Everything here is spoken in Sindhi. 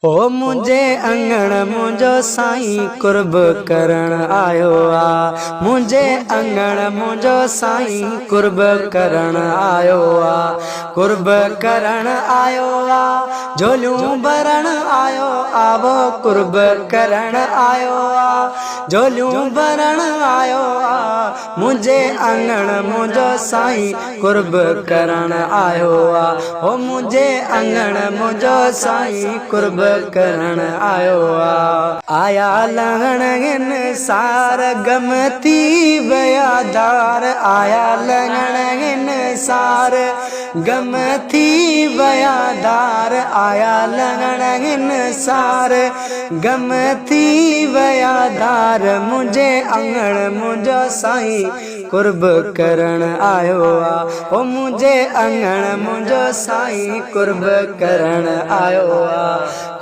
او منهنجي اڱڻ منهنجو سائين قرب ڪرڻ آيو آ منهنجي اڱڻ منهنجو سائين قرب ڪرڻ آيو آ قرب ڪرڻ آيو آ جهوليون ڀرڻ آيو آ وو قرب ڪرڻ آيو آ جهوليون ڀرڻ آيو آ منهنجي اڱڻ منهنجو سائين قرب ڪرڻ آيو آ هو منهنجي اڱڻ منهنجو سائين قرب ڪرڻ آيو آ. آيا لهڻ هن سار غم ٿي ويا ڌار آيا لهڻ هن سار غم ٿي ويا ڌار آيا لهڻ هن سار غم ٿي ويا ڌار منهنجي اڱڻ منهنجو سائين قرب ڪرڻ آيو آ او منهنجي اڱڻ منهنجو سائين قرب ڪرڻ آيو آ.